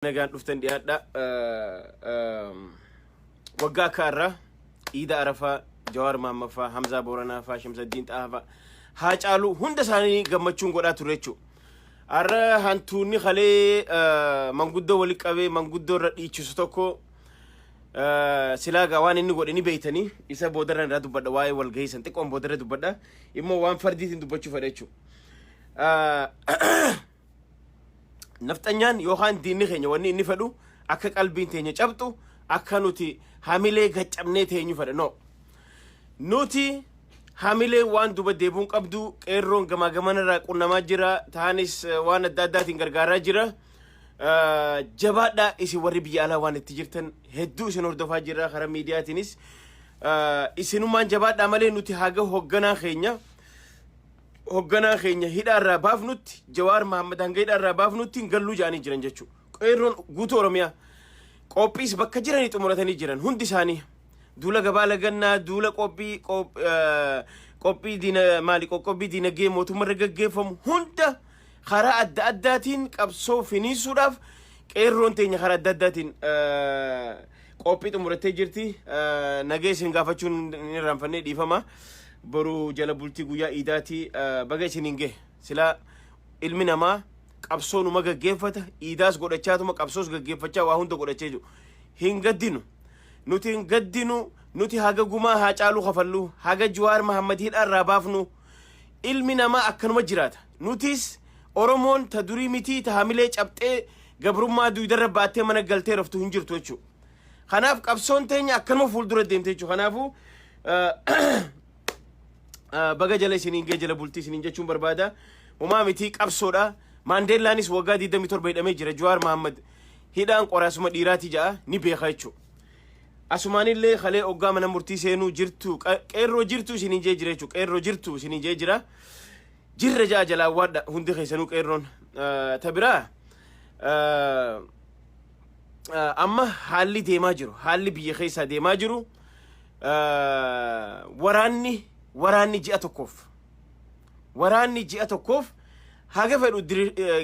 Nagaan dhuftan dhiyaadha. Waggaa akka har'aa Iida Arafaa, Jawaar Mahammad faa, Hamzaa Booranaa faa, Shamsaddiin Xahaa faa, Haacaaluu hunda isaanii gammachuun godhaa ture jechuudha. Har'a hantuunni kalee manguddoo walitti qabee manguddoo irra dhiichisu tokko silaa gaa waan inni godhe ni beeytanii, isa boodarra irraa dubbadha. Waa'ee walgahii san xiqqoon boodarra dubbadha, immoo waan fardiitiin dubbachuu fedha jechuudha. Nafxanyaan yookaan diinni keenya wanni inni fedhu akka qalbiin teenya cabxu, akka nuti hamilee gaccabnee teenyu fedha. No. Nuti hamilee waan duba deebuun qabdu. Qeerroon gamaa gamanarraa qunnamaa jira, taanis waan adda addaatiin gargaaraa jira. Jabaadhaa isin warri biyya alaa waan itti jirtan hedduu isin hordofaa jira karaa miidiyaatiinis. Isinummaan jabaadhaa malee nuti haga hogganaa keenya hidhaarraa baafnutti, Jawaar Mahammad hanga hidhaarraa baafnutti hin galluu jedhanii jiran jechuudha. Qeerroon guutuu Oromiyaa qophiis bakka jiranii xumuratanii jiran hundi isaanii, duula gabaa lagannaa, duula qophii, qophii diina maali, qoqqobbii diinagdee mootummaa irra gaggeeffamu hunda karaa adda addaatiin qabsoo finiisuudhaaf qeerroon teenya karaa adda addaatiin qophii xumurattee jirti. Nagee isin gaafachuun hin irraanfannee, dhiifama. Boru jala bultii guyyaa iidaatii, baga isiniin gahe. Silaa ilmi namaa qabsoo numa gaggeeffata, iidaas godhachaatuma qabsoos gaggeeffachaa waa hunda godhachaa jiru. Hin gaddinu. Nuti hin gaddinu. Nuti haga gumaa haa caaluu kafallu, haga Jawaar Mahammad hidhaarraa baafnu, ilmi namaa akkanuma jiraata. Nutis Oromoon ta durii mitii, ta hamilee cabxee gabrummaa duudarra baattee mana galtee raftu hin jirtu jechuudha. Kanaaf qabsoon teenya akkanuma fuuldura deemte jechuudha. Kanaafuu baga jala isiniin gee, jala bultii isiniin jechuun barbaada. Homaa miti, qabsoodha. Maandeellaanis waggaa 27 hidhamee jira. Jawaar Mahammad hidhaan qoraasuma dhiiraati ja'a, ni beeka jechuudha. Asumaanillee kalee oggaa mana murtii seenuu jirtu, qeerroo jirtu isiniin jee jira jechuudha. Qeerroo jirtu isiniin jee jira. Jirra ja'a jalaa waadha hundi keessanuu qeerroon. Ta biraa, amma haalli deemaa jiru, haalli biyya keessaa deemaa jiru, waraanni ji'a tokkoof haga fedhu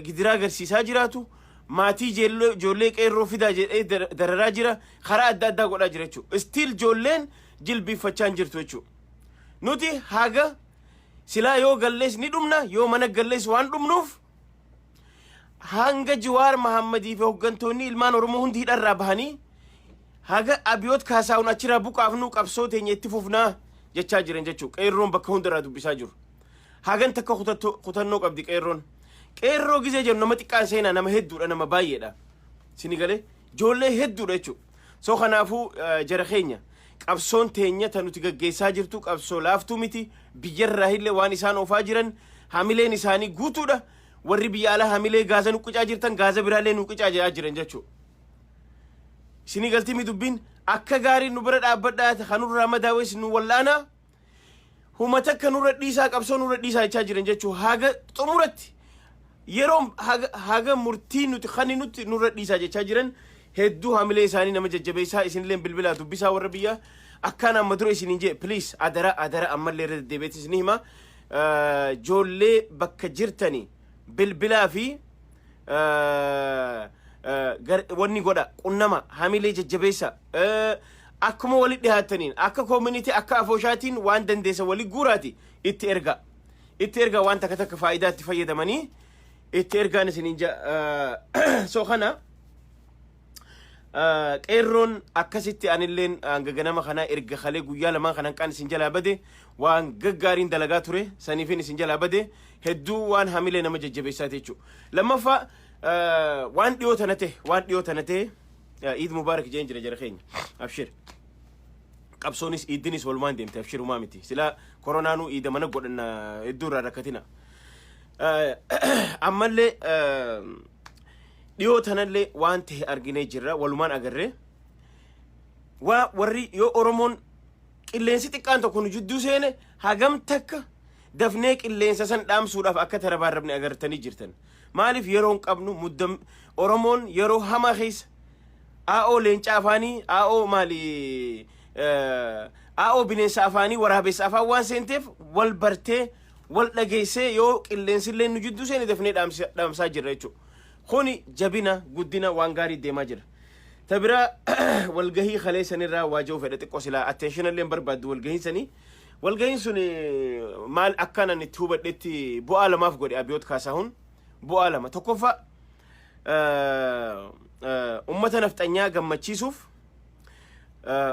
gidiraa agarsiisaa jiraatu, maatii ijoollee qeerroo fidaa jedhee dararaa jira, karaa adda addaa godhaa jira jechuudha. Still ijoolleen jilbiiffachaa hin jirtu jechuudha. Nuti haga silaa yoo gallees ni dhumna, yoo mana gallees waan dhumnuuf, hanga Jawaar Mahammadii fi hooggantoonni ilmaan Oromoo hundi hidharraa bahanii, haga Abiyoot Kaasaawun achirraa buqaafnuu qabsoo teenya itti fufnaa jechaa jiran jechuudha. Qeerroon bakka hundarraa dubbisaa jiru. Hagan takka kutannoo qabdi qeerroon. Qeerroo gizee jennu nama xiqqaan seenaa, nama hedduudha, nama baay'eedha. Sini galee, ijoollee hedduudha jechuudha. So kanaafuu jara keenya, qabsoon teenya ta nuti gaggeessaa jirtu qabsoo laaftuu miti. Biyyarraa illee waan isaan oofaa jiran hamileen isaanii guutuudha. Warri biyya alaa hamilee gaaza nu qicaa jirtan, gaaza biraallee nu qicaa jedhaa jiran jechuudha. Isinii galtii mi dubbiin? Akka gaariin nu bira dhaabbadhaa, kanurraa madaawes nu wallaanaa. Huma takka nurra dhiisaa, qabsoo nurra dhiisaa jechaa jiran jechuudha. Haga xumuratti yeroo haga murtii nuti kani nutti nurra dhiisaa jechaa jiran, hedduu hamilee isaanii nama jajjabeessaa. Isinillee bilbilaa dubbisaa warra biyyaa. Akkaan amma dura isiniin jee, please, adara adara, ammallee irra deddeebi'eetis ni hima. Ijoollee bakka jirtani bilbilaa fi wanni godha, qunnama, hamilee jajjabeessa. Akkuma walitti dhiyaataniin akka community, akka afooshaatiin waan dandeessa wali guuraati itti erga, itti erga, waan takka takka faayidaa itti fayyadamanii itti ergaan isiniin. So kana qeerroon akkasitti anilleen hanga ganama kana erga kalee guyyaa lamaan kanan qaan isin jalaa bade, waan gaggaariin dalagaa ture saniifin isin jalaa bade, hedduu waan hamilee nama jajjabeessaati jechuudha. Lammaffaa, waan dhiyoo tana ta'e, Iid Mubaarak jeen jira jara keenya, abshir. Qabsoonis iiddinis walumaan deemte, abshir, humaa miti. Silaa koronaanuu iida mana godhanna, hedduu irraa rakkatina. Ammallee dhiyoo tanallee waan ta'e arginee jirra, walumaan agarree. Waa warri yoo Oromoon qilleensi xiqqaan tokko nu jidduu seene hagam takka dafnee qilleensa san dhaamsuudhaaf akka tarabaarrabne agartanii jirtan. Maaliif yeroo hin qabnu muddam Oromoon yeroo hamaa keessa aa'oo leenca afaanii, aa'oo maali, aa'oo bineensa afaanii, waraabessa afaan waan seenteef, wal bartee wal dhageessee yoo qilleensi illee nu jidduu seene dafnee dhaamsaa jirra jechuudha. Kuni jabina guddina waan gaarii deemaa jira. Ta biraa, walgahii kalee sanirraa waaja'uu fedha. Xiqqoo silaa attention illee barbaaddu walgahiin sanii. Walgahiin sun maal akkanan itti hubadhetti bu'aa lamaaf godhe Abiyoot Kaasaahun. Bu'aa lama. Tokkoffaa, ummata nafxanyaa gammachiisuuf,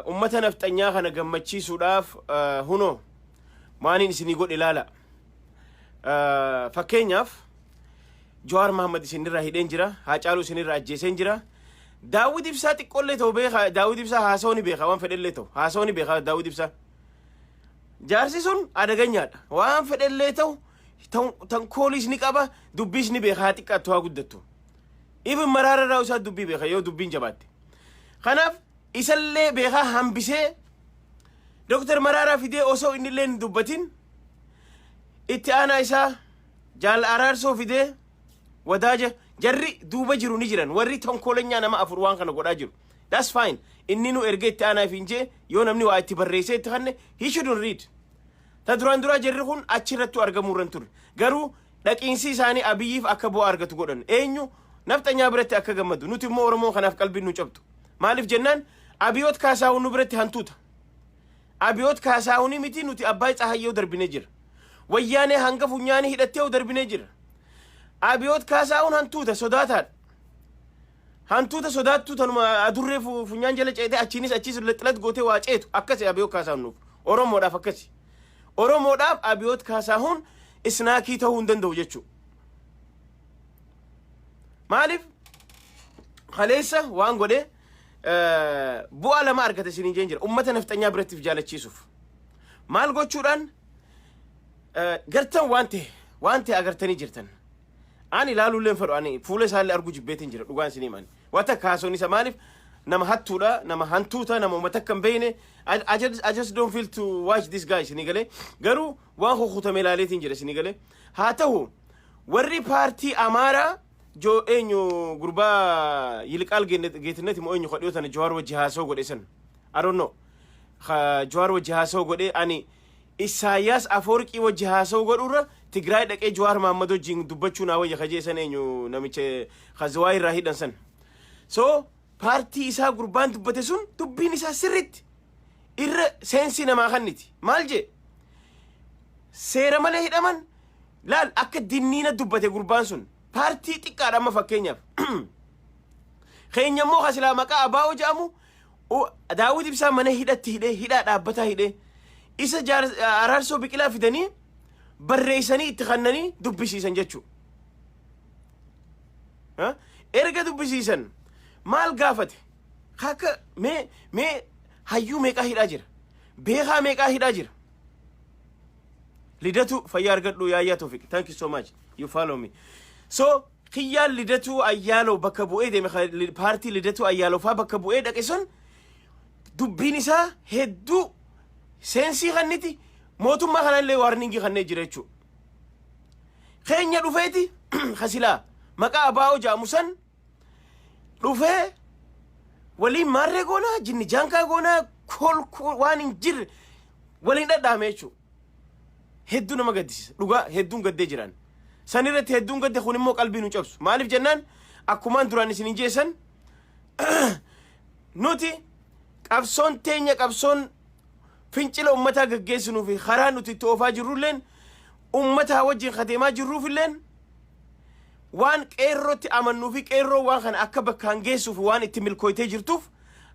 ummata nafxanyaa kana gammachiisuudhaaf hunoo maaniin isinii godhe ilaala. Fakkeenyaaf, Jawaar Mahammad isinirraa hidheen jira, Haacaaluu isinirraa ajjeeseen jira. Daawwit Ibsaa xiqqoollee ta'u beeka, Daawwit Ibsaa haasawuu ni beeka, waan fedhellee ta'u haasawuu ni beeka Daawwit Ibsaa. Jaarsi sun adaganyaadha. Waan fedhellee ta'u tankooliis ni qaba, dubbiis ni beeka, haa xiqqaattu haa guddattu. Even Maraara irraa isaa dubbii beeka yoo dubbiin jabaatte. Kanaaf isallee beekaa hambisee Dooktar Maraaraa fidee osoo inni illee hin dubbatin itti aanaa isaa Jaal Araarsoo fidee wadaaja jarri duuba jiru ni jiran, warri tonkoolenyaa nama afur waan kana godhaa jiru. That's fine. Inni nu erga itti aanaa fi jee yoo namni waa itti barreessee itti kanne, he shouldn't read. Ta duraan duraa jarri kun achirrattu argamuu irran ture. Garuu dhaqiinsi isaanii Abiyyiif akka bu'aa argatu godhan. Eenyu nafxanyaa biratti akka gammadu. Nuti immoo Oromoo kanaaf qalbiin nu cabtu. Maaliif jennaan, Abiyoot Kaasaahun nu biratti hantuuta. Abiyoot Kaasaahunii miti, nuti Abbaay Tsahayyoo darbinee jira. Wayyaanee hanga funyaanii hidhattee darbinee jira. Abiyoot Kaasaahun hantuuta sodaataadha. Hantuuta sodaattuu tanuma adurree funyaan jala ceetee achiinis achiis xilat gootee waa ceetu akkasi Abiyoot Kaasaahun nuuf. Oromoodhaaf akkasi. Oromoodhaaf Abiyoot Kaasaahun snake ta'uu hin danda'u jechuudha. Maaliif kaleessa waan godhe bu'aa lama argate isiniin jeen jira. Ummata nafxanyaa birattiif jaalachiisuuf. Maal gochuudhaan gartan waan ta'e agartanii jirtan. Ani ilaaluullee hin fedhu, ani fuula isaallee arguu jibbeetiin jira, dhugaan isinii mani. Wanta kaasoon isa maaliif nama hattuudha, nama hantuuta, nama uummata akka hin beekne. I just don't feel to watch this guy isinii galee. Garuu waan kukutame ilaaleetiin jira isinii galee. Haa ta'u, warri paartii Amaaraa jo eenyu gurbaa Yilqaal Geetnet moo eenyu kadhiyoo tana Jawaar wajji haasoo godhe san, I don't know, Jawaar wajji haasoo godhe. Ani Isaayyaas Afoorqii wajji haasoo godhurra Tigraay dhaqee Jawaar Mahammad wajjin dubbachuu naa wayya kajee san, eenyu namicha Kazawaa irraa hidhan san. So paartii isaa gurbaan dubbate sun dubbiin isaa sirritti irra sense namaa kanniti. Maal jee? Seera malee hidhaman laal, akka dinniina dubbate gurbaan sun. Paartii xiqqaadha amma fakkeenyaaf. Keenya immoo kasilaa maqaa abaa'oo jedhamu Daawwit Ibsaa mana hidhatti hidhee, hidhaa dhaabbataa hidhee, isa Araarsoo Biqilaa fidanii barreessanii itti kannanii dubbisiisan jechuudha. Erga dubbisiisan maal gaafate? Akka mee hayyuu meeqaa hidhaa jira? Beekaa meeqaa hidhaa jira? Lidatu fayyaa argadhu. Yaayyaa Toofiq, thank you so much, you follow me. So kiyyaan Lidatu Ayyaaloo bakka bu'ee deeme, paartii Lidatu Ayyaaloo faa bakka bu'ee dhaqe sun dubbiin isaa hedduu sense kanniti, mootummaa kanallee warning kannee jira jechuudha. Keenya dhufeeti kasilaa maqaa abaa'oo jedhamu san dhufee waliin maarree goonaa, jinni jaankaa goonaa, kolkuu waan hin jirre waliin dhadhaame jechuudha. Hedduu nama gaddisiisa, dhugaa hedduun gaddee jiran. San irratti hedduun gadde. Kun immoo qalbii nu cabsu. Maaliif jennaan, akkumaan duraan isin hin jeessan, nuti qabsoon teenya, qabsoon fincila ummataa gaggeessinuu fi karaa nuti itti oofaa jirrulleen, ummataa wajjin kadeemaa jirruufilleen, waan qeerrootti amannuu fi qeerroo waan kana akka bakkaan geessuuf waan itti milkooytee jirtuuf,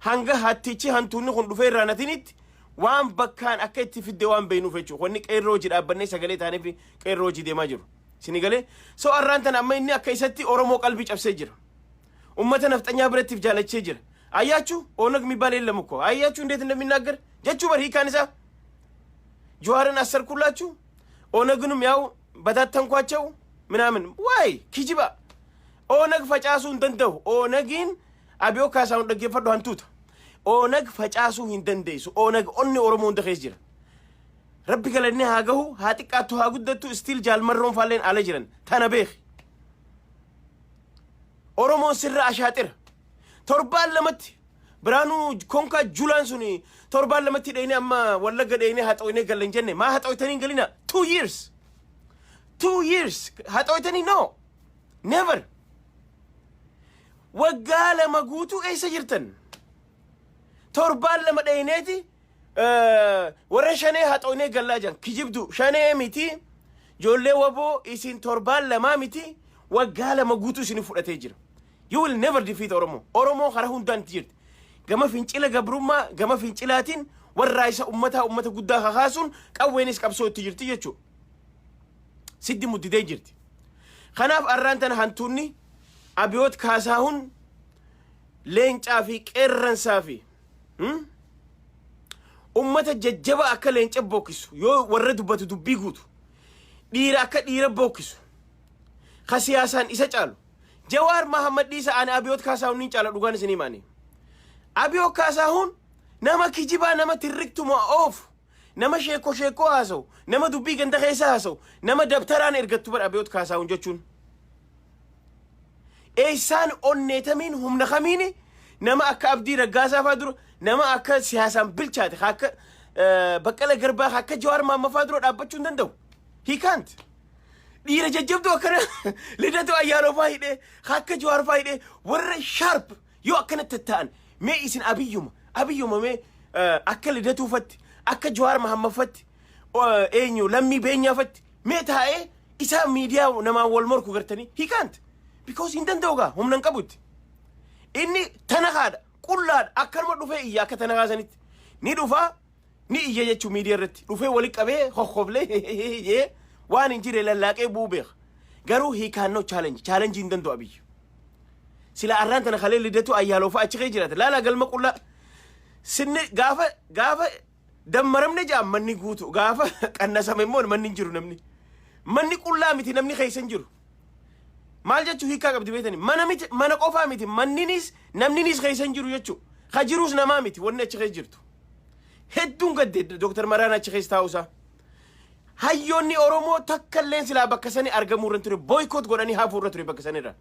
hanga hattichi hantuunni kun dhufee irraa natinitti waan bakkaan akka itti fidde waan beeknuuf jechuudha. Wanni qeerroo hojii dhaabbannee sagalee taanee fi qeerroo hojii deemaa jiru. Sini galee? So arraan tana amma inni akka isatti Oromoo qalbii cabsee jira. Ummata nafxanyaa birattiif jaalachee jira. አያችሁ, ኦነግ የሚባል የለም እኮ። አያችሁ እንዴት እንደሚናገር jechuu bar hiikaan isaa. ጀዋርን አሰርኩላችሁ፣ ኦነግንም ያው በታተንኳቸው ምናምን ዋይ kijiba. ኦነግ facaasuu hin danda'u. Oonagiin Abiyoo Kaasaahun dhaggeeffadhu, hantuuta. Oonag facaasuu hin dandeessu. Oonag onni Oromoo hunda keessa jira. Rabbi galannee haa gahu, haa xiqqaattu haa guddattu, still Jaalmarroon faalleen ala jiran tana beeki. Oromoon sirra ashaaxira. Torbaan lamatti Biraanuu konkaa Julaan sun torbaan lamatti dheeyne, amma Wallagga dheeyne haxooyne galle hin jenne. Maa haxooytanii hin galina? 2 years, 2 years haxooytanii? No, never. Waggaa 2 guutuu eessa jirtan? Torbaan 2 dhayineeti warra shanee haxoonee gallaa jiran. Kijibdu, shanee miti. Ijoollee waboo, isin torbaan 2 miti, waggaa 2 guutuu isin fudhatee jira. You will never defeat Oromoo. Oromoo karaa hundaan itti jirti. Gama fincila gabrummaa, gama fincilaatiin warraa isa ummataa, ummata guddaa kakaasuun, qawweenis qabsoo itti jirti jechuudha. Siddi mudditee jirti. Kanaaf arraan tana hantuunni Abiyoot Kaasaahun leencaa fi qeerransaa fi ummata jajjaba akka leenca bookkisu, yoo warra dubbatu dubbii guutu, dhiira akka dhiira bookkisu, ka siyaasaan isa caalu Jawaar Mahammad dhiisa, ani Abiyoot Kaasaahun niin caala. Dhugaan isin himaani. Abiyoot Kaasaahun nama kijibaa, nama tirriktuma oofu, nama sheekoo sheekoo haasa'u, nama dubbii ganda keessa haasa'u, nama dabtaraan ergattu bar Abiyoot Kaasaahun jechuun. Eessaan onneetamiin humna kamiini nama akka Abdii Raggaasaa fa'aa dura, nama akka siyaasaan bilchaate, akka Baqqala Garbaa, akka Jawaar Mahammad fa'aa dura dhaabbachuu hin danda'u? He can't. Dhiira jajjabduu akkana Lidatu Ayyaaloo fa'aa hidhee, akka Jawaar fa'aa hidhee, warra sharp yoo akkanatti ta'an, mee isin abiyyuma mee akka Lidatuufatti, akka Jawaar Mahammadfatti, eenyu, Lammii Beenyaafatti mee taa'ee isaa miidiyaa namaan wal morku gartanii? He can't, because hin danda'u gaa, humna hin qabutti. Inni tana haadha qullaadha, akkanuma dhufee iyya. Akka tana kaasanitti ni dhufaa, ni iyya jechuu. Miidiyaa irratti dhufee wali qabee hokkoflee jee waan hin jirre lallaaqee bu'uu beeka. Garuu he cannot challenge, challenge hin danda'u Abiyyi. Sila arraan tana kalee Lidatu Ayyaaloo fa'a achi kee jiraate, laala, galma qullaa sinni gaafa dammaramne jaa manni guutu, gaafa qannasame immoo manni hin jiru. Namni manni qullaa miti, namni keessa hin jiru. Maal jechuu hiikaa qabdi beetani? Mana miti, mana qofaa miti, manninis namninis keessa hin jiru jechuu. Ka jiruus namaa miti. Wanni achi keessa jirtu hedduun gadde. Dooktar Maraan achi keessa taa'uusaa, hayyoonni Oromoo takka illeen silaa bakka sani argamuu irra ture. Boycott godhanii hafuu irra ture bakka sanirra.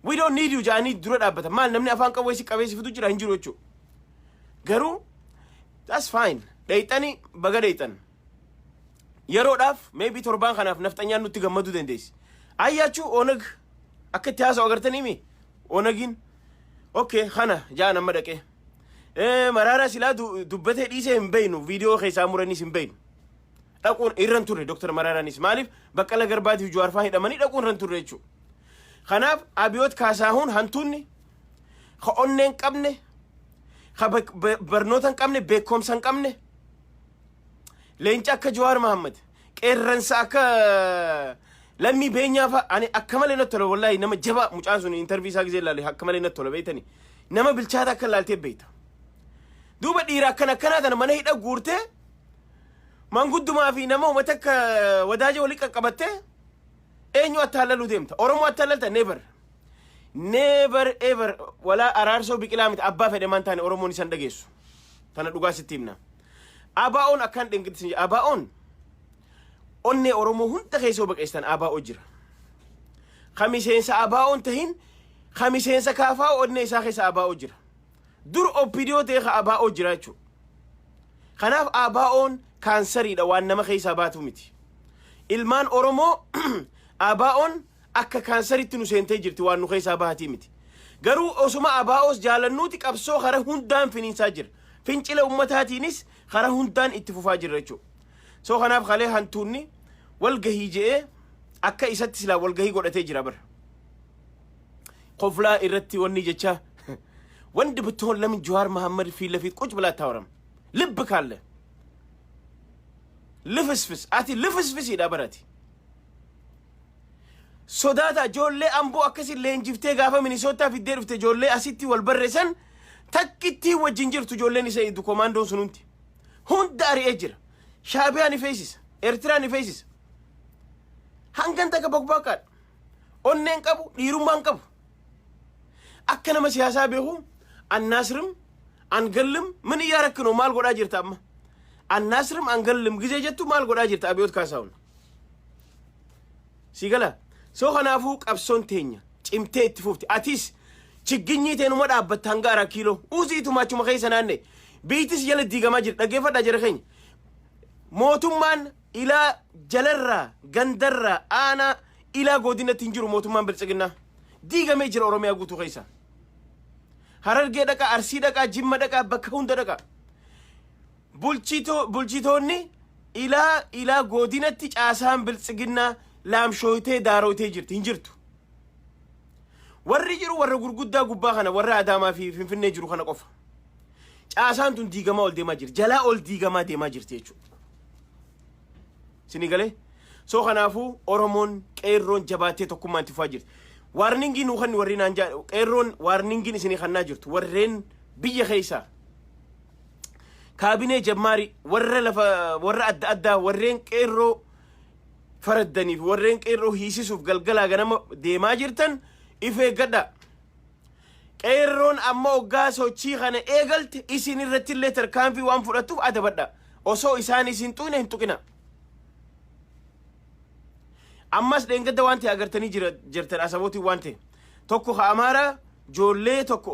"We don't need you" jedhanii dura dhaabbata. Maal, namni afaan qawwee si qabee si fidu jira? Hin jiru jechuudha. Garuu that's fine. Dheeyxanii baga dheeyxan. Yeroodhaaf, maybe torbaan kanaaf nafxanyaan nutti gammaduu dandeessi. Ayyaachuu Onag akka itti haasa'u agartanii mi? Onagiin okay kana jaa nama dhaqee. Maraaraa silaa dubbatee dhiisee hin beeynu, viidiyoo keessaa muraniis hin beeynu. Dhaquun irran turre Dr. Maraaraanis, maaliif Baqqala Garbaatiif Jawaar faa hidhamanii dhaquun irran turre jechuudha. Kanaaf Abiyoot Kaasaahuun hantuunni ka onnee hin qabne, ka barnoota hin qabne, beekumsa hin qabne, leenca akka Jawaar Mahammad, qeerransa akka Lammii Beenyaa fa'a, ani akka malee natti tola. Wallaahi nama jabaa mucaan sun. Interview isaa gisee ilaale akka malee natti tola beeytani. Nama bilchaata akka ilaaltee beeyta. Duuba dhiira akkana akkanaa tana mana hidha guurtee, manguddumaa fi nama uummata akka wadaaja walii qaqqabattee eenyu attaallaluu deemta? Oromoo attaallalta? Never, never ever. Walaa Araarsoo Biqilaa miti, abbaa fedhe maan taane Oromoon isan dhageessu. Tana dhugaa sitti himna. ABO'n akkaan dhingitsin, ABO'n onnee Oromoo hunda keessa baqeessan ABO jira. Ka miseensa ABO'n tahin, ka miseensa kaafaa, onnee isaa keessa ABO jira. Dur OPDO ta'e, ka ABO jira jechuudha. Kanaaf ABO'n kaansariidha, waan nama keessaa baatu miti. Ilmaan Oromoo, ABO'n akka kaansaritti nu seentee jirti, waan nu keessaa baatii miti. Garuu osuma ABOs jaalannuuti qabsoo karaa hundaan finiinsaa jira. Fincila ummataatiinis karaa hundaan itti fufaa jira jechuudha. So kanaaf kalee hantuunni walgahii je'ee akka isatti silaa walgahii godhatee jira bara. Qoflaa irratti wanni jecha ወንድ ብትሆን ለምን ጀዋር መሐመድ ፊት ለፊት ቁጭ ብላ አታወራም? ልብ ካለ። ልፍስፍስ ati ልፍስፍሲidha barati. Sodaata ijoollee Amboo akkasi leenjiftee gaafa Minisootaa fiddee dhufte, ijoollee asitti wal barreessan takkittii wajjin jirtu, ijoolleen isa iddu komaandoon sun hundi hunda ari'ee jira. Shaabiyaa ni feesisa, Eertiraa ni feesisa. Hangan takka bokbaqaadha. Onneen qabu, dhiirummaan qabu. Akka nama siyaasaa beeku አናስርም አንገልም ምን እያረክ ነው? Maal godhaa jirta amma? አናስርም አንገልም ጊዜ jettu maal godhaa jirta Abiyoot Kaasaahun? Si gala? So kanaafuu qabsoon teenya cimtee itti fufti. Atis chigginyii teenuma dhaabbatta hanga araa kiiloo. Uziituma achuma keessa naanne. Biitis jala diigamaa jira. Dhaggeeffadhaa jira keenya. Mootummaan ilaa jalarraa, gandarraa, aanaa ilaa godinatti hin jiru mootummaan biltsiginnaa. Diigamee jira Oromiyaa guutuu keessa. Harargee dhaqaa, Arsii dhaqaa, Jimma dhaqaa, bakka hunda dhaqaa. Bulchitoonni ilaa godinatti caasaan Biltsiginnaa laamshooytee daarooytee jirti, hin jirtu. Warri jiru warra gurguddaa gubbaa kana, warra Adaamaa fi Finfinnee jiru kana qofa. Caasaan tun diigamaa ol deemaa jirti. Jalaa ol diigamaa deemaa jirti jechuudha. Isinii galee? So kanaafuu Oromoon qeerroon jabaattee tokkummaan itti fufaa jirti. Warningii nuu kanni warri naan jaa qeerroon, warningiin isinii kannaa jirtu, warreen biyya keessaa kaabinee jammaarii, warra lafa, warra adda addaa, warreen qeerroo faraddaniif, warreen qeerroo hiisisuuf galgalaa ganama deemaa jirtan, if eeggadha. Qeerroon amma hoggaa sochii kana eegalte isin irratti illee tarkaanfii waan fudhattuuf adabadha. Osoo isaan isin tuqne hin tuqina. Ammas dheengadda waan ta'e agartanii jirtan. Asabootiin waan ta'e tokko ka Amaaraa joollee tokko,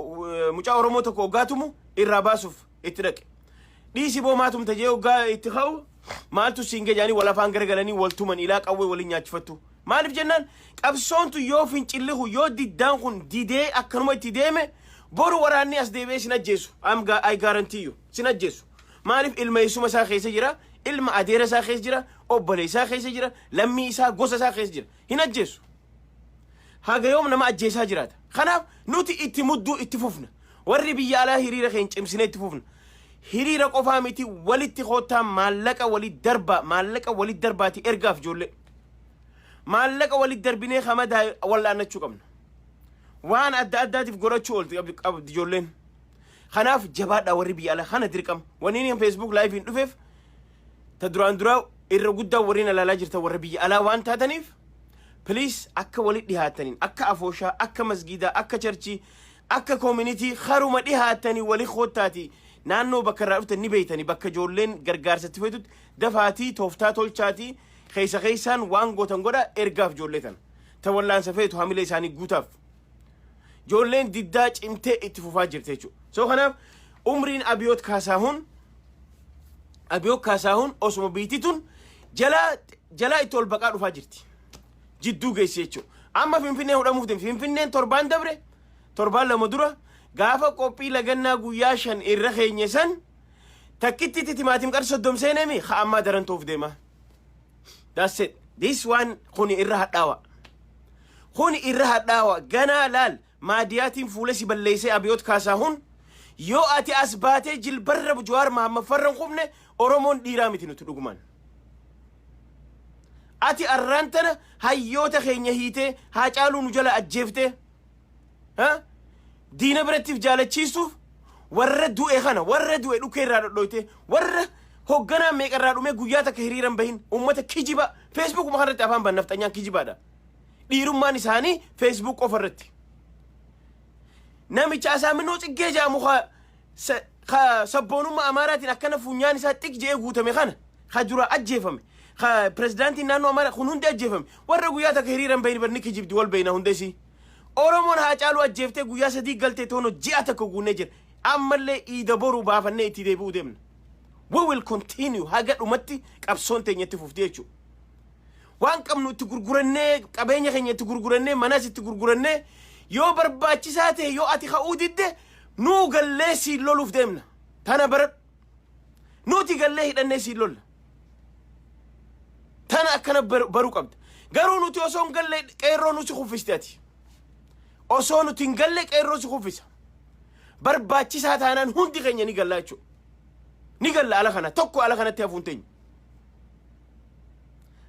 mucaa Oromoo tokko hoggaatumu irraa baasuuf itti dhaqe. Dhiisi boo, maatumta jee hoggaa itti ka'u, maaltu siin gajaanii wal afaan garagalanii wal tuman, ilaa qawwee waliin nyaachifattu. Maaliif jennaan, qabsoontu yoo fincilli kun, yoo diddaan kun didee akkanuma itti deeme, boru waraanni as deebi'ee sin ajjeesu. I guarantee you, sin ajjeesu. Maaliif? Ilma eessuma isaa keessa jira, ilma adeera isaa keessa jira, obboleessa isaa keessa jira, lammii isaa, gosa isaa keessa jira. Hin ajjeesu. Haga yoom nama ajjeesaa jiraata? Kanaaf nuti itti mudduu itti fufna. Warri biyya alaa hiriira keenya cimsinee itti fufna. Hiriira qofaa miti, walitti koottaa, maallaqa walitti darbaa, maallaqa walitti darbaati ergaaf ijoollee. Maallaqa walitti darbinee hamadaa wal'aannachuu qabna. Waan adda addaatiif godhachuu oolti qabdi ijoolleen. Kanaaf jabaadhaa warri biyya alaa, kana dirqama. Wanni inni Facebook live hin dhufeef, ta duraan duraa irra guddaa warreen alaalaa jirtan warra biyya alaa waan taataniif, please, akka walitti dhihaataniin, akka afooshaa, akka masgiidaa, akka churchii, akka community haruma dhihaatanii wali koottaati, naannoo bakka irraa dhuftan ni beeytanii, bakka ijoolleen gargaarsatti feetutti dafaatii tooftaa tolchaatii keessa keessaan waan gootan godha, ergaaf ijoollee tana ta wallaansa feetu hamilee isaanii guutaaf. Ijoolleen diddaa cimtee itti fufaa jirti jechuudha. So kanaaf umriin Abiyoot Kaasaahun osuma biitti tun jalaa jalaa itti ol baqaa dhufaa jirti. Jidduu geessi jechuudha. Amma Finfinnee hudhamuuf deemti. Finfinneen torbaan dabre, torbaan 2 dura, gaafa qophii lagannaa guyyaa 5 irra keenye san, takkitti timaatim qarshii 30 seeneemi haa ammaa daran ta'uuf deema. That's it. This one kuni irra hadhaawa. Kuni irra hadhaawa. Ganaa laal, maadiyaatiin fuula si balleessee Abiyoot Kaasaahun, yoo ati as baatee jilbarra Jawaar Mahammad farra hin qubne, Oromoon dhiiraa miti nuti dhugumaan. Ati arraan tana hayyoota keenya hiitee, Haacaaluu nu jala ajjeeftee, diina birattiif jaalachiisuuf, warra du'e kana, warra du'e dhukee irraa dhodhoyte, warra hogganaa meeqa irraa dhume, guyyaa takka hiriiran bahin, ummata kijiba Facebookuma kanarratti afaan ban nafxanyaan kijibaadha. Dhiirummaan isaanii Facebook qofa irratti. Namicha Asaaminoo Tsiggee jedhamu ka sabboonummaa Amaaraatiin akkana funyaan isaa xiq je'ee guutame kana ka dura ajjeefame, ka pirezidaantiin naannoo Amaaraa kun hundi ajjeefame, warra guyyaa takka hiriiran bahin barni kijibdi wal beeyna hundesii. Oromoon Haacaaluu ajjeeftee guyyaa 3 galtee tono ji'a tokko guunnee jira. Ammallee iida boruu baafannee itti deebi'uu deemna. We will continue, haga dhumatti qabsoon teenya itti fufti jechuudha. Waan qabnu itti gurgurannee, qabeenya keenya itti gurgurannee, manas itti gurgurannee, yoo barbaachisaa ta'e, yoo ati ka'uu didde, nuu gallee siin loluuf deemna. Tana baradhu. Nuti gallee hidhannee siin lolla. Tana akkana baruu qabda. Garuu nuti osoo hin galle qeerroo nu si kuffiste ati. Osoo nuti hin galle qeerroo si kuffisa. Barbaachisaa taanaan hundi keenya ni galla jechuudha. Ni galla ala kana, tokko ala kanatti hafuun teenya.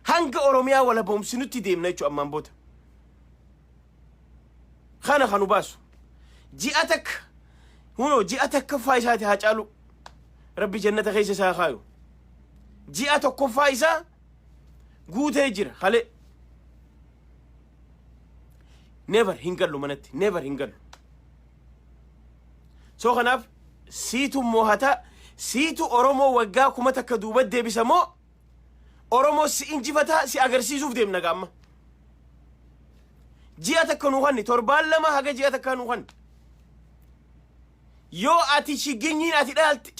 Hanga Oromiyaa walaboomsinutti deemna jechuudha ammaan booda. Kana kan nu baasu. Ji'a takka, hunoo ji'a takkaffaa isaati haa caalu. Rabbi jannata keessa isaa kaayu. Ji'a tokkoffaa isaa guutee jira halee. Never hin gallu manatti, never hin gallu. So kanaaf siitu mo'ata, siitu Oromoo waggaa 1000 duuba deebisa moo Oromoo si injifataa si agarsiisuuf deemna gaamma. Ji'a takka nuu kanni, torbaan 2 haga ji'a takkaa nuu kanni. Yoo ati chigginyiin ati dhaalte,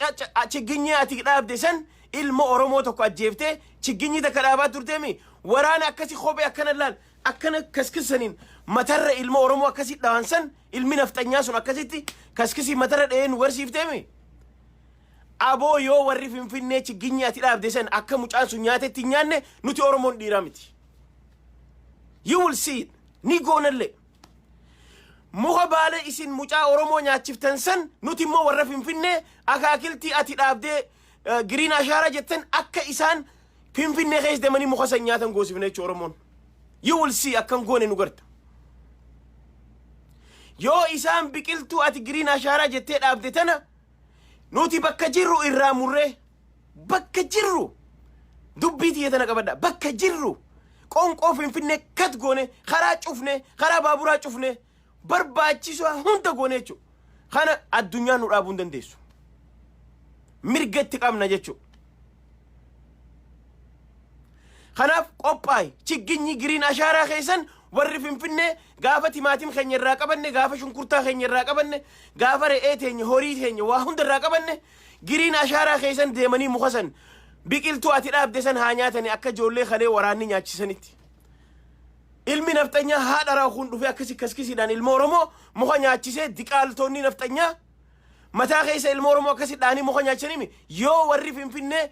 chigginyii ati dhaabde san Ilma Oromoo tokko ajjeeftee chigginyii takka dhaabaa turteemi. Waraana akkasi kophee akkana laal akkana kaskisaniin matarra ilma Oromoo akkasi dhaansan ilmi nafxanyaa sun akkasitti kaskisii matarra dha'ee nu garsiifteemi. Aboo yoo warri Finfinnee chigginyii ati dhaabde san akka mucaan sun nyaatetti hin nyaanne nuti Oromoon dhiiraa miti. You will see it. Ni goonallee. Muka baala isin mucaa Oromoo nyaachiftan san nuti immoo warra Finfinnee akaakiltii ati dhaabdee giriin ashaaraa jettan akka isaan Finfinnee keessa deemanii muka san nyaatan goosifna jechuudha Oromoon. You will see akkan goone nu garta. Yoo isaan biqiltuu ati giriin ashaaraa jettee dhaabde tana nuti bakka jirru irraa murree bakka jirru dubbii tiyya tana qabadha bakka jirru qoonqoo Finfinnee kat goone karaa cufne karaa baaburaa cufne barbaachisoo hunda goone jechuudha. Kana addunyaan nu dhaabuu hin dandeessu. Mirga itti qabna jechuudha. Kanaaf qophaa'i chigginyi giriin ashaaraa keessan warri Finfinnee gaafa timaatim keenya irraa qabanne gaafa shunkurtaa keenya irraa qabanne gaafa re'ee teenya horii teenya waa hunda irraa qabanne giriin ashaaraa keessan deemanii muka san biqiltuu ati dhaabde san haa nyaatani akka ijoollee kalee waraanni nyaachisanitti. Ilmi nafxanyaa haadha raakuun dhufee akkasi kaskisiidhaan ilma Oromoo muka nyaachisee diqaaltonni nafxanyaa mataa keessa ilma Oromoo akkasi dhaanii muka nyaachisanii yoo warri Finfinnee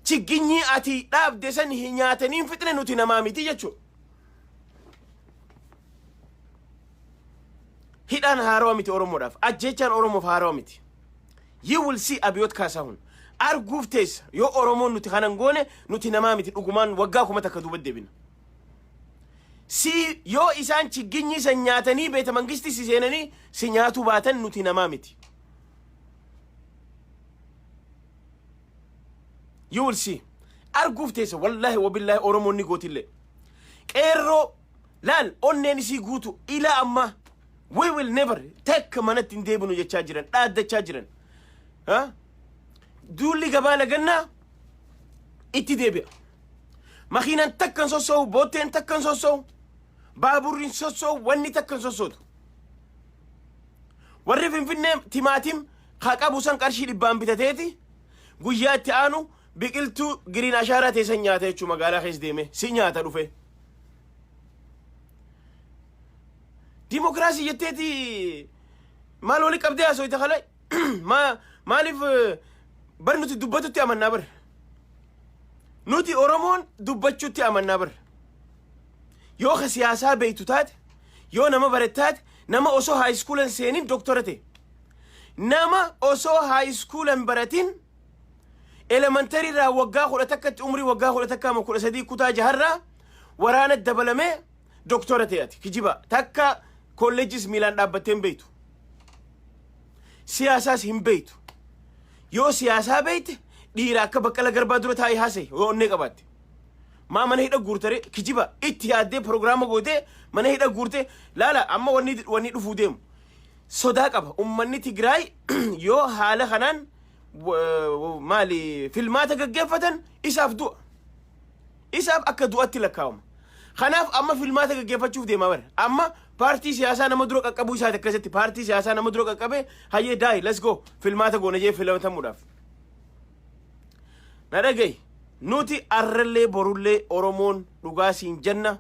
chigginyii ati dhaabde san hin nyaatanii hin fixne nuti namaa miti jechuudha. Hidhaan haarawa miti Oromoodhaaf. Ajjeechaan Oromoof haarawa miti. You will see Abiyoot Kaasaahun. Arguuf teessa yoo Oromoon nuti kanan goone nuti namaa miti dhugumaan waggaa 1000 duuba deebina. Si yoo isaan chigginyii san nyaatanii beeta mangisti si seenanii si nyaatuu baatan nuti namaa miti. You will see. Arguuf teessa wallaahi wabillaahi Oromoon ni gootillee. Qeerroo laal onneen isii guutu ilaa ammaa we will never takka manatti hin deebinu jechaa jiran dhaaddachaa jiran. Ha? Duulli gabaa lagannaa itti deebi'a. Makiinaan takka hin sossoo'u, bootteen takka hin sossoo'u, baaburri hin sossoo'u, wanni takka hin sossootu. Warri Finfinnee timaatim haa qabu san qarshii dhibbaan bitateeti guyyaa itti aanu biqiltuu giriin ashaaraa teessan nyaata jechuun magaalaa keessa deeme si nyaata dhufe. Dimokiraasii jetteeti maal wali qabdee haasofte kalay maaliif bar nuti dubbatutti amannaa bar. Nuti Oromoon dubbachuutti amannaa bar. Yoo ka siyaasaa beektu taate, yoo nama barate taate, nama osoo high school hin seenin doktora ta'e. Nama osoo high school hin baratin elementary irraa waggaa 11tti umrii waggaa 11 ama 13 kutaa jaharraa waraana dabalamee doktora ta'e ati kijiba takka kolleejjis miilaan dhaabbattee hin beektu. Siyaasaas hin beektu. Yoo siyaasaa beekte dhiira akka Baqqala Garbaa dura taa'ee haasa'e yoo onnee qabaatte. Maa mana hidha guurtare kijiba itti yaaddee piroogiraama gootee mana hidha guurtee laala amma wanni wanni dhufuu deemu. Sodaa qaba ummanni Tigraay yoo haala kanaan maali filmaata gaggeeffatan isaaf du'a. Isaaf akka du'atti lakkaawama. Kanaaf amma filmaata gaggeeffachuuf deemaa bara. Amma paartii siyaasaa nama dura qaqqabuu isaati akkasitti paartii siyaasaa nama dura qaqqabee hayyee daayi let's go filmaata goona jee filatamuudhaaf. Na dhaga'i nuti arrallee borullee Oromoon dhugaa siin jenna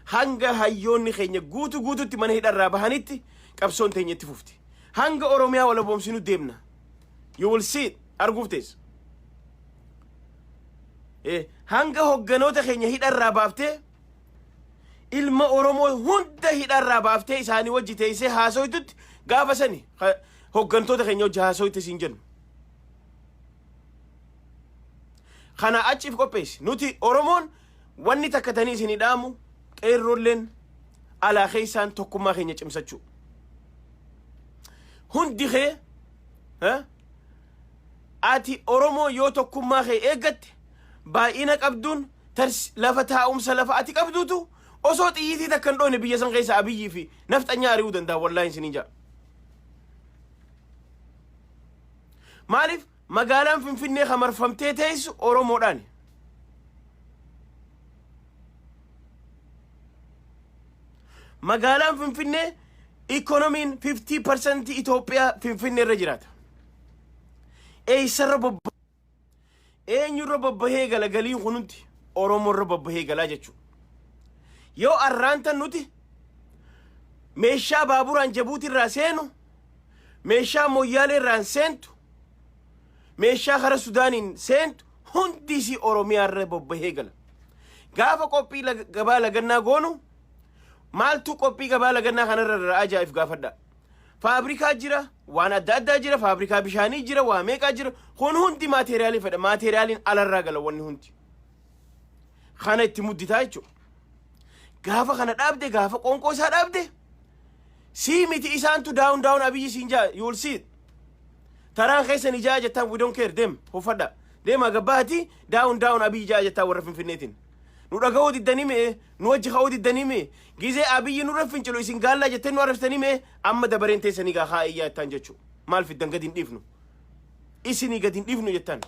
hanga hayyoonni keenya guutu guututti mana hidharraa bahanitti qabsoon teenya itti fufti. Hanga Oromiyaa walaboomsinu deemna. You will see it. Arguuf teessa. Hanga hogganoota keenya hidharraa baaftee ilma Oromoo hunda hidharraa baaftee isaanii wajji teessee haasoytutti gaafa sani hoggantoota keenya wajji haasoyte siin jennu. Kana achiif qopheessi. Nuti Oromoon wanni takka tanii isinii dhaamu qeerroolleen alaa keessaan tokkummaa keenya cimsachuu. Hundi kee ati Oromoo yoo tokkummaa kee eeggatte baay'ina qabduun lafa taa'umsa lafa ati qabduutu osoo xiyyiitii takka hin dhoone biyya san keessa Abiyyii fi nafxanyaa ari'uu danda'a wallaahi isiniin jedha. Maaliif magaalaan Finfinnee kan marfamtee teessu Oromoodhaani. Magaalaan Finfinnee ikoonomiin 50% Itoophiyaa Finfinnee irra jiraata. Eessarra bobba. Eenyurra bobbahee gala galiin kun hundi? Oromoorra bobbahee galaa jechuudha. Yoo arraantan nuti meeshaa baaburaan Jabuuti irraa seenu, meeshaa Moyyaalee irraan seentu, meeshaa kara Sudaaniin seentu hundi isii Oromiyaarra bobbahee gala. Gaafa qophii gabaa lagannaa goonu, maaltu qophii gabaa lagannaa kanarra irraa ajaa'ib gaafadha. Faabrikaa jira, waan adda addaa jira, faabrikaa bishaanii jira, waa meeqaa jira. Kun hundi maateeriyaalii fedha. Maateeriyaaliin alarraa gala wanni hundi. Kana itti mudditaa jechuudha. Gaafa kana dhaabde, gaafa qoonqoo isaa dhaabde, sii miti isaantu "Down down Abiyyi" siin jaa. You will see it. Taraan keessan ijaa jettaan, we don't care. Deem uffadha. Deema gabbaati, "Down down Abiyyi" jaa jettaan warra Finfinneetiin. Nu dhaga'uu diddanii mi'e, nu wajji ka'uu diddanii mi'e, gizee Abiyyi nurra fincilu isin gaallaa jettee nu arrabsitanii mi'e, amma dabareen teessanii gaa haa iyyaa jettaan jechuudha. Maal fiddan? Gadi hin dhiifnu. Isinii gadi hin dhiifnu jettaan.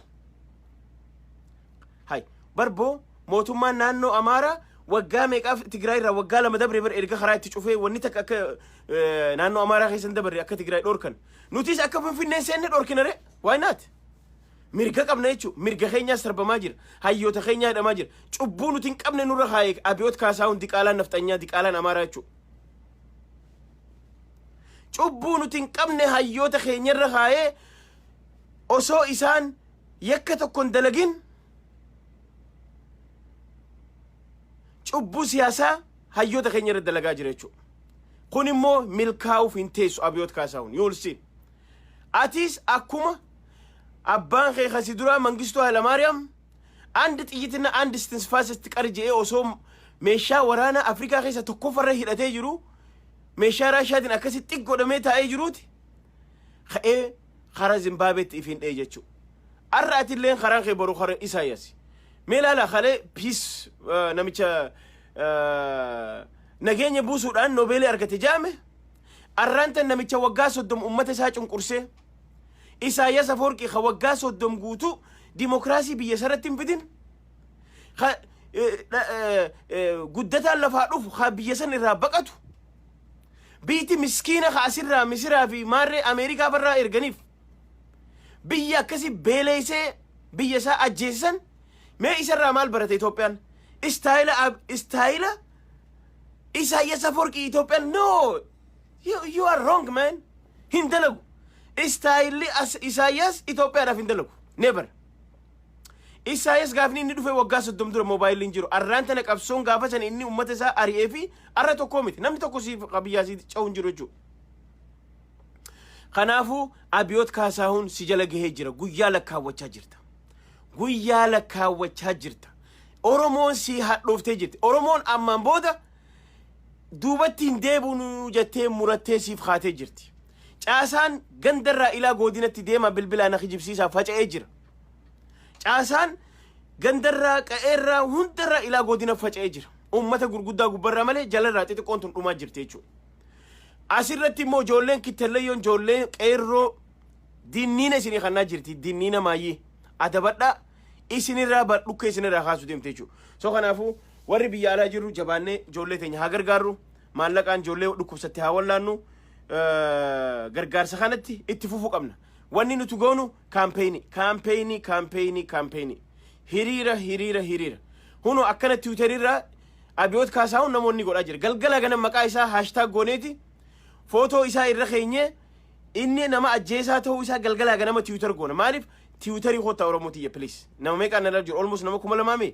Hay barboo, mootummaan naannoo Amaaraa waggaa meeqaaf Tigraay irraa waggaa 2 dabre bar erga karaa itti cufee wanni takka akka naannoo Amaaraa keessa hin dabarre akka Tigraay dhorkan. Nutis akka Finfinneen seenne dhorkina re, why not? Mirga qabna jechuudha. Mirga keenyaas sarbamaa jira. Hayyoota keenyaa hidhamaa jira. Cubbuu nuti hin qabne nurra kaayee Abiyoot Kaasaahun, diqaalaan nafxanyaa, diqaalaan Amaaraa jechuudha. Cubbuu nuti hin qabne hayyoota keenyarra kaayee osoo isaan yakka tokko hin dalagin cubbuu siyaasaa hayyoota keenya irra dalagaa jira jechuudha. Kun immoo milkaa'uuf hin teessu, Abiyoot Kaasaahun. You will see. Atis akkuma abbaan kee kasi duraa Mangistuu Hayilamaariyaam "አንድ ጥይትና አንድ እስትንፋስ ስትቀር" je'ee osoo meeshaa waraanaa Afrikaa keessa tokkoffarra hidhatee jiru, meeshaa Raashaatiin akkasi xiq godhamee taa'ee jiruuti ka'ee karaa Zimbaabeetti ifiin dhee jechuudha. Arra atilleen karaan kee boru kara Isaayyaas. Mee ilaala, kalee peace namicha nageenya buusuudhaan noobeelii argate jaame, arraan tan namicha waggaa 30 ummata isaa cunqursee, Isaayyaas Afoorqii, ka waggaa 30 guutuu dimokiraasii biyya isarratti hin fidin, ka guddataan lafaa dhufu ka biyya san irraa baqatu, biiti miskiina ka asirraa Misiraa fi maarree Ameerikaa barraa erganiif, biyya akkasi beeleysee biyya isaa ajjeesisan, mee isarraa maal barate Itoophiyaan? Istaayila Isaayyaas Afoorqii Itoophiyaan, no, you are wrong, man. Hin dalagu. Istaayilli Isaayyaas Itoophiyaadhaaf hin dalagu, never. Isaayyaas gaafni inni dhufe waggaa 30 dura moobaayiliin jiru. Arraan tana qabsoon gaafa sana inni ummata isaa ari'ee fi arra tokkoo miti. Namni tokko siif biyyaa si ce'u hin jiru jechuudha. Kanaafuu Abiyoot Kaasaahun si jala gahee jira. Guyyaa lakkaawwachaa jirta. Guyyaa lakkaawwachaa jirta. Oromoon si hadhooftee jirti. Oromoon ammaan booda duubatti hin deebiinu jettee murattee siif kaatee jirti. Caasaan gandarraa ilaa godinatti deema bilbilaa na kijibsiisaa faca'ee jira. Caasaan gandarraa, qa'eerraa, hundarraa ilaa godina faca'ee jira. Uummata gurguddaa gubbarraa malee jalarraa xixiqqoon tun dhumaa jirti jechuudha. Asirratti immoo ijoolleen kittallayyoon, ijoolleen qeerroo dinniina isinii kannaa jirti. Dinniina maayyii adabadhaa, isinirraa dhukkee isinirraa kaasuu deemte jechuudha. So kanaafuu warri biyya alaa jirru jabaannee ijoollee teenya haa gargaarru, maallaqaan ijoollee dhukkubsatte haa wallaannu, gargaarsa kanatti itti fufuu qabna. Wanni nuti goonu campaign, campaign, campaign, campaign, hiriira, hiriira, hiriira. Huno akkana Twitterirraa Abiyoot Kaasaahun namoonni godhaa jira. Galgala gana maqaa isaa hashtag gooneeti footoo isaa irra keenyee inni nama ajjeesaa ta'uu isaa galgalaa ganama Twitter goona. Maaliif Twitterii kottaa, Oromoo tiyya, please. Nama meeqaan nala jiru? Almost nama 2000 mee.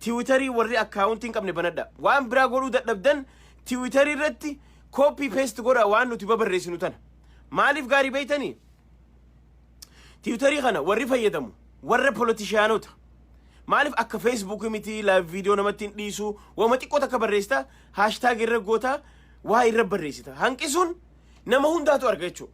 Twitterii warri accountii hin qabne banadha. Waan biraa godhuu dadhabdan Twitterii irratti copy paste godha waan nuti babarreessinu tana. Maaliif gaarii beeytanii? Twitterii kana warri fayyadamu warra politicianota. Maaliif akka Facebookii miti, live video namatti hin dhiisu, wama xiqqoo takka barreessita, hashtag irra goota, waa irra barreessita. Hanqisuun nama hundaatu arga jechuudha.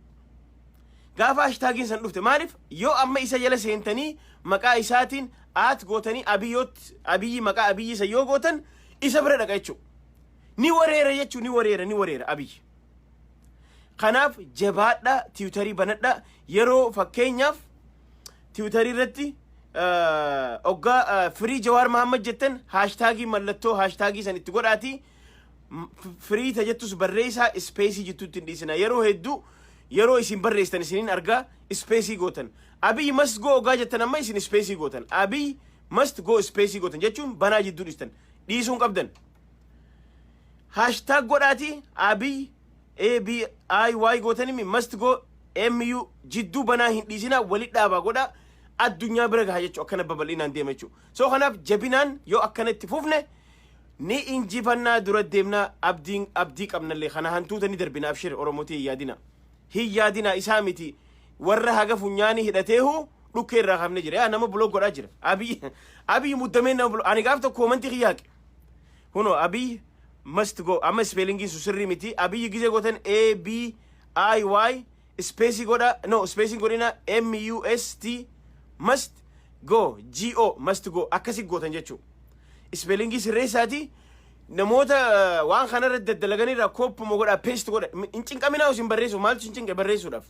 Gaafa hashtagiin san dhufte, maaliif yoo amma isa jala seentanii maqaa isaatiin at gootanii Abiyyoot, Abiyyi, maqaa Abiyyi isa yoo gootan isa bira dhaqa jechuudha. Ni wareera jechuudha, ni wareera, ni wareera Abiyyi. Kanaaf jabaadha, Twitterii banadha. Yeroo fakkeenyaaf Twitterii irratti oggaa "Free Jawaar Mahammad" jettan, hashtagii, mallattoo hashtagii san itti godhaati "free" ta jettus barreessaa, spaceii jittuutti hin dhiisina. Yeroo hedduu yeroo isin barreessitan isiniin argaa spaceii gootan. Abiy must go ogaa jettan, amma isin space gootan. Abiy must go space gootan jechuun banaa jidduu dhiistan. Dhiisuun qabdan. Hashtag godhaati Abiy A B I Y gootanimi must go M U jidduu banaa hin dhiisinaa, walit dhaabaa godhaa, addunyaa bira gaha jechuudha. Akkana babal'inaan deema jechuudha. So kanaaf jabinaan yoo akkana itti fufne ni injifannaa, dura deemnaa, abdiin abdii qabnallee kana hantuuta ni darbina. Abshir Oromootii, hin yaadina. Hin yaadina, isaa miti, warra haga funyaanii hidhateehu dhukkee irraa kaafne jira. Yaa nama block godhaa jira. Abiy Abiy muddamee nama block. Ani gaaf tokko comment kiyyaaqe. Kunoo Abiy must go, amma spellingiin sun sirrii miti. Abiy gizee gootan A B I Y space godha, no space godhina, M U S T must go G O must go akkasi gootan jechuudha. Spellingii sirreessaati namoota waan kanarra daddalaganirraa copyuma godha, paste godha. Hin cinqaminaa, isin barreessu maaltu hin cinqe? Barreessuudhaaf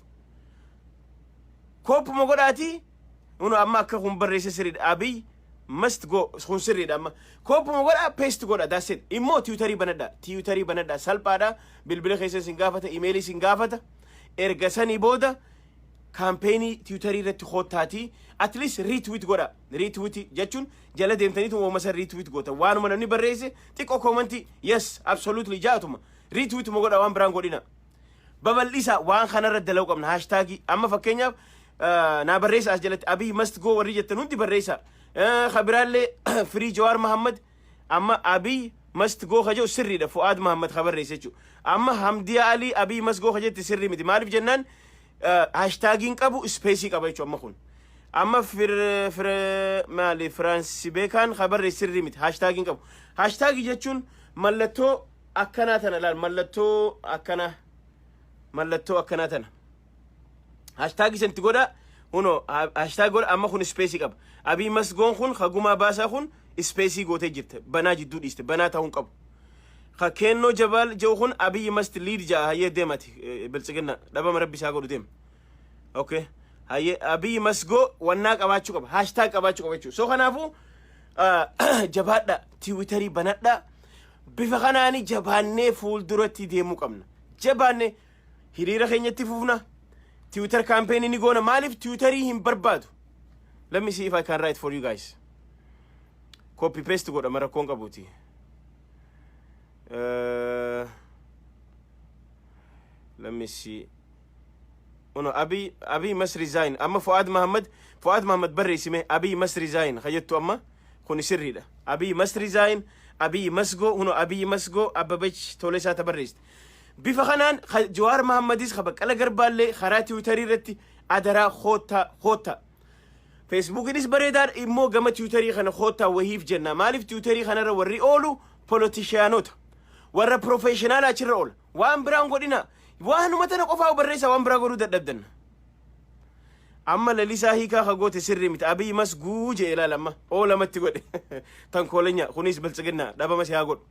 copyuma godhaati. Kun amma akka kun barreesse sirriidha. Abiy must go kun sirriidha. Amma copyuma godha, paste godha, that's it. Immoo Twitterii banadha, Twitterii banadha, salphaadha. Bilbila keessa isin gaafata, emailii isin gaafata. Erga sanii booda campaignii Twitterii irratti koottaatii at least retweet godha. Retweet jechuun jala deemtaniitu uumama san retweet goota. Waanuma namni barreesse xiqqoo comment, "Yes, absolutely" jaatuma retweetuma godha, waan biraan godhina. Babal'isa, waan kanarra dalaguu qabna. Hashtagii amma fakkeenyaaf naa barreessa as jalatti "Abiy must go" warri jettan hundi barreessa. Kabiraallee "Free Jawaar Mahammad". Amma "Abiy must go" ka jedhu sirriidha, Fu'aad Mahammad ka barreesse jechuudha. Amma Hamdiyaa Alii "Abiy must go" ka jette sirrii miti. Maaliif jennaan hashtagiin qabu space qaba jechuudha. Amma kun amma fir fir maali, Firaansi beekaan ka barreesse sirrii miti, hashtagiin qabu. Hashtagii jechuun mallattoo akkanaa tana laal, mallattoo akkanaa, mallattoo akkanaa tana hashtagii santi godha. Huno hashtag godha. Amma kun space qaba. Abiy must goon kun hagumaa baasaa kun space gootee jirte, banaa jidduu dhiiste, banaa ta'uu hin qabu. Ka kennoo jabaal jedhu kun "Abiy must lead" ja'a. Hayyee, deemati Biltsiginna dhabama rabbi isaa godhu, deema. Okay, hayyee, "Abiy must go" wannaa qabaachuu qaba, hashtag qabaachuu qaba jechuudha. So kanaafuu jabaadha, Twitterii banadha. Bifa kanaani jabaannee fuulduratti deemuu qabna. Jabaannee hiriira keenyatti fufna, Twitter campaignii ni goona. Maaliif Twitterii hin barbaadu? Let me see if I can write for you guys. Copy paste godha, rakkoon qabuuti. Let me see. Uno Abiy Abiy must resign. Amma Fuad Muhammad, Fuad Muhammad barreessime "Abiy must resign" kajettu. Amma kun sirriidha. "Abiy must resign", "Abiy must go". Uno "Abiy must go" Abbabech Tolesaa ta barreessite. Bifa kanaan Jawaar Muhammadis ka Baqqala Garbaallee karaa Twitterii irratti adaraa koottaa, koottaa. Facebookiinis bareedaadha, immoo gama Twitterii kana koottaa wahiif jenna. Maaliif Twitterii kanarra warri oolu politicianota, warra professional achirra oola. Waan biraan godhina, waanuma tana qofaa barreessa, waan biraa godhuu dadhabdan. Amma lalisaa hiikaa ka goote sirrii miti. "Abiy must guu" jee ilaala, amma oo lamatti godhe tankoolenya. Kunis Biltsiginna dhabama si haa godhu.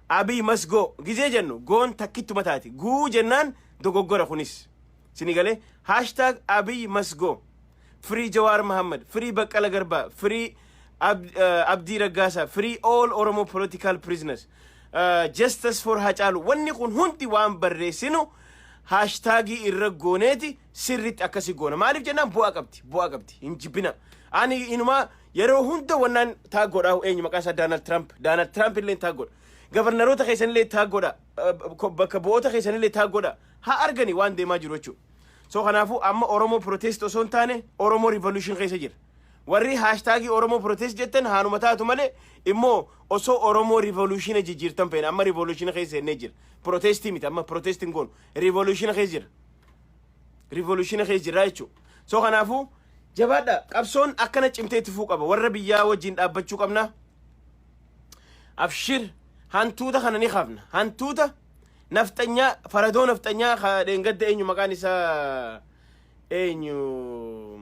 "Abiy must go" gizee jennu goon takkittuma taati, guu jennaan dogoggora. Kunis sini galee. #AbiyMustGo, free Jawaar Muhammad, free Baqqala Garbaa, free Abdii Raggaasaa, free all Oromo political prisoners, justice for Hacaalu. Wanni kun hundi waan barreessinu hashtagii irra gooneeti sirritti akkasi goona. Maaliif jennaan bu'aa qabdi, bu'aa qabdi. Hin jibbina. Ani inumaa yeroo hunda wannaan tag godhaa, eenyu maqaa isaa, Donald Trump, Donald Trump illee tag godha. Governaroota keessan illee tag godha, bakka bu'oota keessan illee tag godha, haa argani waan deemaa jiru jechuudha. So kanaafuu amma Oromoo protest osoo hin taane Oromoo revolution keessa jira. Warri hashtagii Oromoo protest jettan haanuma taatu malee, immoo osoo Oromoo revolution jijjiirtan feena. Amma revolution keessa jennee jira. Protestii miti, amma protestiin goonu revolution keessa jira. Revolution keessa jira jechuudha. So kanaafuu jabaadha, qabsoon akkana cimtee itti fufuu qaba. Warra biyyaa wajjin dhaabbachuu qabna. Abshir, hantuuta kana ni kaafna. Hantuuta nafxanyaa, faradoo nafxanyaa ka dheengadda, eenyu maqaan isaa, eenyu,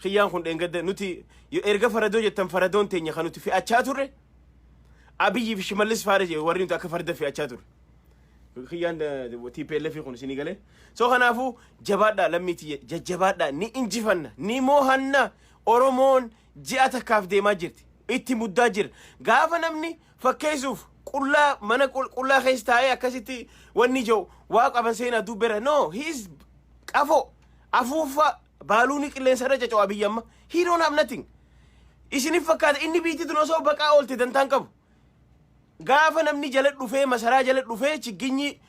kiyyaan kun dheengadda nuti erga faradoo jettan, faradoon teenya kan nuti fe'achaa turre Abiyyi fi Shimallis faara jee, warri nuti akka farda fe'achaa turre kiyyaan TPLF kun isinii galee. So kanaafuu jabaadhaa lammiitii, jajjabaadhaa, ni injifanna, ni moohanna. Oromoon ji'a takkaaf deemaa jirti, itti muddaa jira. Gaafa namni fakkeessuuf qullaa mana qullaa keessa taa'ee akkasitti wanni jiru waa qaban seenaa dubbera, no, he is qafo afuufa. Baaluuni qilleensa irra caca'u Abiyyi amma. He don't have nothing. Isinif fakkaata inni biitti tun osoo baqaa oolte dantaan qabu. Gaafa namni jala dhufee, masaraa jala dhufee chigginyi